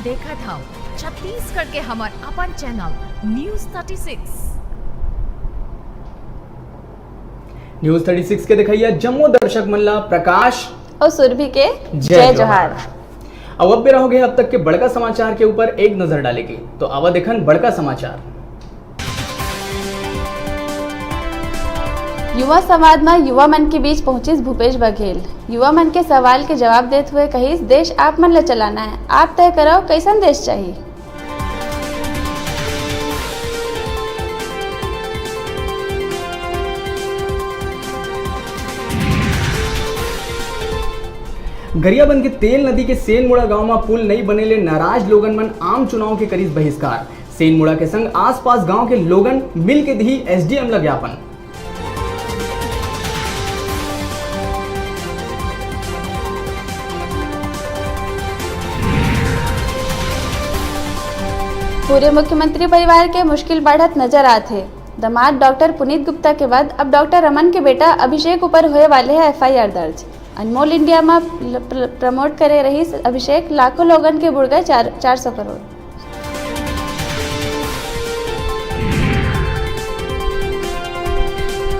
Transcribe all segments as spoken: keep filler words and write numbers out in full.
देखत हव छत्तीसगढ़ के हमर अपन channel news thirty six. News thirty six के देखइया जम्मो दर्शक मन ला प्रकाश अउ सुरभि के जय जय जोहार। जोहार। अब, अब बेरा हो गया अब तक के बड़का समाचार के ऊपर एक नजर डाले के, तो आवा देखन बड़का समाचार। युवा संवाद म युवा मन के बीच पहुंचिस भूपेश बघेल। युवा मन के सवाल के जवाब देत हुए कहिस, "देश आप मन ल चलाना है, आप तय करव कइसन देश चाही।" गरियाबंद के तेल नदी के सेनमुड़ा गांव म पुल नइ बने ले नाराज लोगन मन आम चुनाव के करिस बहिष्कार। सेनमुड़ा के संग आसपास गांव के लोगन मिल के दिही एसडीएम ल ज्ञापन। पूरे मुख्यमंत्री परिवार के मुश्किल बाढ़त नजर आत हे। दमाद डॉक्टर पुनीत गुप्ता के बाद अब डॉक्टर रमन के बेटा अभिषेक ऊपर होए वाले हे एफआईआर दर्ज। अनमोल इंडिया म प्र-, प्रमोट करे रहिस अभिषेक, लाखों लोगन के बुड़ गए चार, चार सौ करोड़।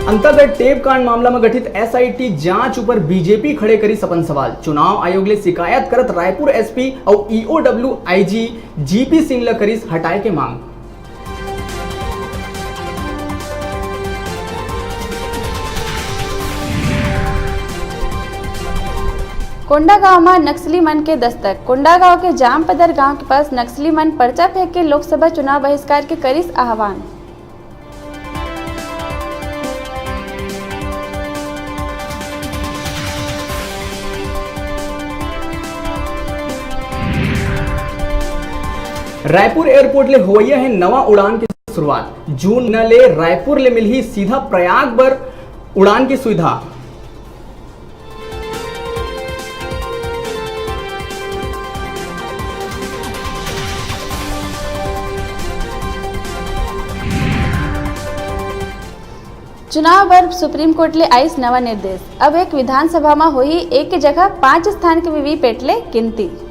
अंतागढ़ टेप कांड मामला में गठित एसआईटी जांच ऊपर बीजेपी खड़े करिस अपन सवाल। चुनाव आयोग ले शिकायत करत रायपुर एसपी अउ ईओडब्ल्यू आईजी जीपी सिंह ल करिस हटाए के मांग। कोंडागांव म नक्सली मन के दस्तक। कोंडागांव के जामपदर गांव के पास नक्सली मन पर्चा फेंक के लोकसभा चुनाव बहिष्कार के करिस आह्वान। रायपुर एयरपोर्ट ले होवइया हे नवा उड़ान के शुरुआत। जून महीना ले रायपुर ले मिलही सीधा प्रयाग बर उड़ान के सुविधा। चुनाव बर सुप्रीम कोर्ट ले आइस नवा निर्देश। अब एक विधानसभा म होही एक के जगह पांच स्थान के वीवीपैट ले गिनती।